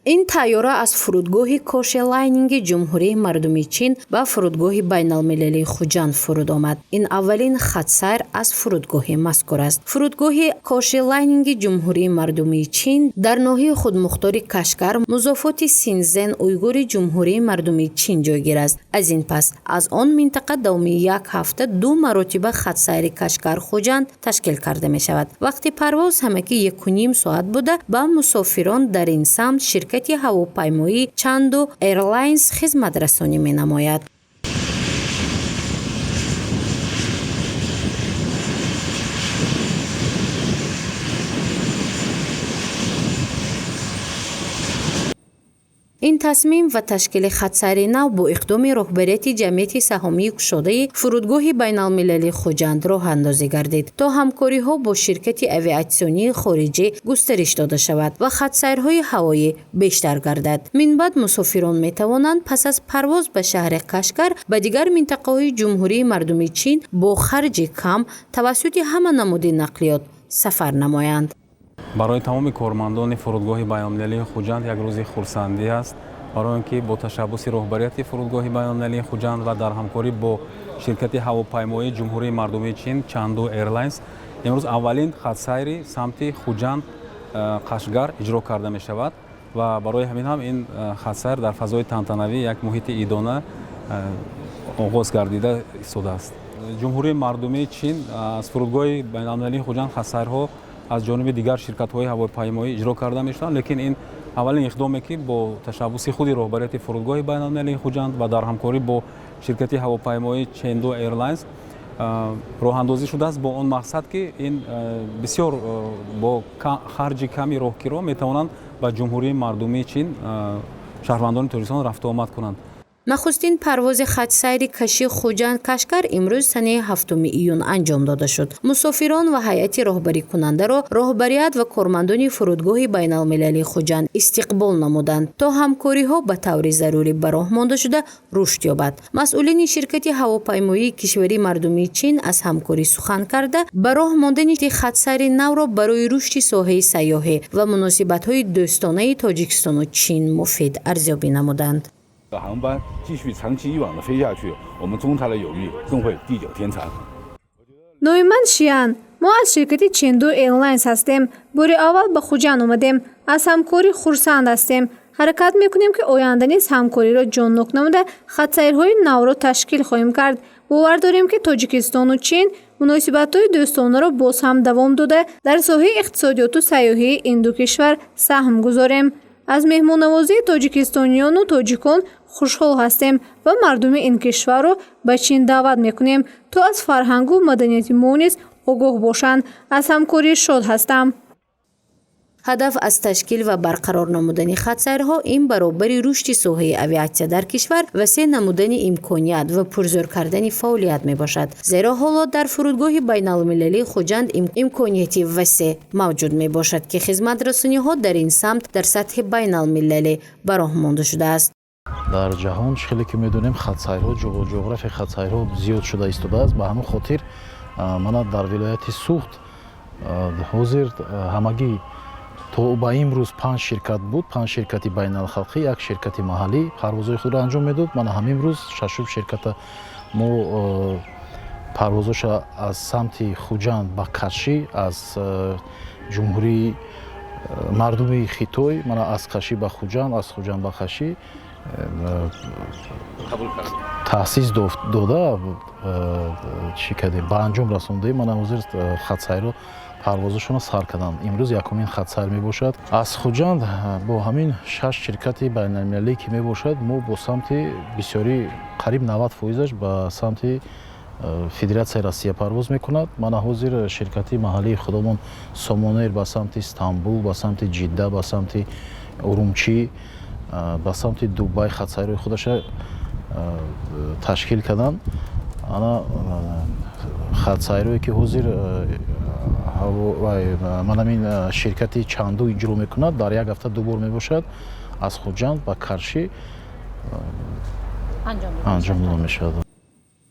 Ин тайёра аз фурудгоҳи Коши Лайнинги Ҷумҳурии Мардумии Чин ба фурудгоҳи байналмилалии Хуҷанд фуруд омад. Ин аввалин хатсайр аз фурудгоҳи мазкур аст. Фурудгоҳи Коши Лайнинги Ҷумҳурии Мардумии Чин дар ноҳияи худмухтори Кашгар, музофоти Синзен Уйгури Ҷумҳурии Мардумии Чин ҷойгир аст. Аз ин пас аз он минтақа давоми як ҳафта ду маротиба хатсайри Кашгар Хуҷанд ташкил карда мешавад. Вақти парвоз ҳамагӣ 1,5 соат буда, ба мусофирон дар ин самт ширкати ҳавопаймоии Чанду Эйрлайнс хизматрасонӣ менамояд. Ин тасмим ва ташкили хатсайри нав бо иқдоми роҳбарияти ҷамъияти саҳомии кушодаи фурудгоҳи байналмилалии Хуҷанд роҳандозӣ гардид, то ҳамкориҳо бо ширкати авиатсионии хориҷӣ густариш дода шавад ва хатсайрҳои ҳавоӣ бештар гардад. Минбаъд мусофирон метавонанд пас аз парвоз ба шаҳри Кашгар ба дигар минтақаҳои Ҷумҳурии Мардумии Чин бо харҷи кам тавассути ҳама намуди нақлиёт сафар намоянд. Барои тамоми кормандони фурудгоҳи байналмилалии Хуҷанд як рӯзи хурсандӣ аст, барои он ки бо ташаббуси роҳбарияти фурудгоҳи байналмилалии Хуҷанд ва дар ҳамкорӣ бо ширкати ҳавопаймоии Ҷумҳурии Мардумии Чин Чанду Эйрлайнс имрӯз аввалин хатсайри самти Хуҷанд Қашгар иҷро карда мешавад ва барои ҳамин ҳам ин хатсайр дар фазои тантанавӣ, як муҳити идона оғоз гардида истодааст. Ҷумҳурии Мардумии Чин аз фурудгоҳи байналмилалии Хуҷанд хатсайрҳо аз ҷониби дигар ширкатҳои ҳавопаймоӣ иҷро карда мешаванд, лекин ин аввалин иқдоме ки бо ташаббуси худи роҳбарияти фурудгоҳи байналмилалии Хуҷанд ва дар ҳамкорӣ бо ширкати ҳавопаймоии Ченду Эйрлайнс роҳандозӣ шудааст, бо он мақсад ки ин бисёр бо харҷи ками роҳкиро метавонанд ба Ҷумҳурии Мардумии Чин шаҳрвандони Тоҷикистон рафтуомад кунанд. Нахустин парвози хатсайри каши Хуҷанд Кашгар имрӯз санаи 7 июн анҷом дода шуд. Мусофирон ва ҳайати роҳбарикунандаро роҳбарият ва кормандони фурудгоҳи байналмилалии Хуҷанд истиқбол намуданд, то ҳамкориҳо ба таври зарурӣ ба роҳ монда шуда рушд ёбад. Масъулини ширкати ҳавопаймоии кишвари Мардумии Чин аз ҳамкорӣ сухан карда, ба роҳ мондани хатсайри навро барои рушди соҳаи сайёҳӣ ва муносибатҳои дӯстонаи Тоҷикистону Чин муфид арзёбӣ намуданд. 航班继续长期以往的飞下去，我们中泰的友谊更会地久天长。 Номи ман Шиян. Мо аз ширкати Ченду Эйрлайнс ҳастем. Бори аввал ба Хуҷанд омадем. Аз ҳамкорӣ хурсанд ҳастем. Ҳаракат мекунем, ки оянда низ ҳамкориро ҷоннок намуда, хатсайрҳои навро ташкил хоҳем кард. Бовар дорем, ки Тоҷикистону Чин муносибатҳои дӯстонаро боз ҳам давом дода, дар соҳаи иқтисодиёту сайёҳии ин ду кишвар саҳм гузорем. Аз меҳмоннавозии тоҷикистониёну тоҷикон хушҳол ҳастем ва мардуми ин кишварро ба Чин даъват мекунем, то аз фарҳангу маданияти мо низ огоҳ бошанд. Аз ҳамкорӣ шод ҳастам. Ҳадаф аз ташкил ва барқарор намудани хатсайрҳо ин баробари рушди соҳаи авиатсия дар кишвар, васеъ намудани имконият ва пурзӯр кардани фаъолият мебошад, зеро ҳоло дар фурудгоҳи байналмилалии Хуҷанд имконияти васеъ мавҷуд мебошад, ки хизматрасониҳо дар ин самт дар сатҳи байналмилалӣ ба роҳ монда шудааст. Дар ҷаҳон, чӣ хеле ки медонем, хатсайрҳо, ҷуғрофияи хатсайрҳо зиёд шуда истодааст. Ба ҳамин хотир мана дар вилояти Суғд ҳозир ҳамагӣ то ба имрӯз панҷ ширкат буд, панҷ ширкати байналхалқӣ, як ширкати маҳаллӣ парвозҳои худро анҷом медод. Мана ҳамин рӯз шашум ширката мо парвозҳоша аз самти Хуҷанд ба Кашӣ аз Ҷумҳурии Мардуми Хитой, мана аз Кашӣ ба Хуҷанд, аз Хуҷанд ба Кашӣ таъсис дода, чӣ кардем, ба анҷом расондем. Мана ҳозир хатсайрро парвозашонро сар карданд. Имрӯз якумин хатсайр мебошад аз Хуҷанд. Бо ҳамин шаш ширкати байналмилалӣ ки мебошад, мо бо самти бисёрӣ, қариб 90 фоизаш ба самти Федератсияи Россия парвоз мекунад. Мана ҳозир ширкати маҳаллии худомон Сомонер ба самти Стамбул, ба самти Ҷидда, ба самти Урумчӣ, ба самти Дубай хатсайрҳои худаша ташкил карданд. Ана хатсайрҳое ки ҳозир манамин ширкати Чанду иҷро мекунад, дар як ҳафта ду бор мебошад, аз Хуҷанд ба Каршӣ анҷом дода мешавад.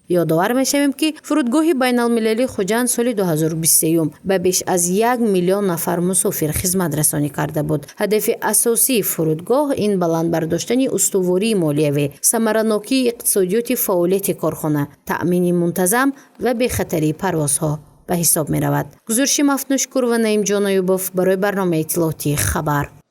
Ёдовар мешавем, ки фурудгоҳи байналмилалии Хуҷанд соли 2023 ба беш аз 1 миллион нафар мусофир хизматрасонӣ карда буд. Ҳадафи асосии фурудгоҳ ин баланд бардоштани устувории молиявӣ, самаранокии иқтисодиёти фаъолияти корхона, таъмини мунтазам ва бехатарии парвозҳо ба ҳисоб меравад. Гузориши Мафтуншукур ва Наимҷон Аюбов барои барномаи иттилоотии «Хабар».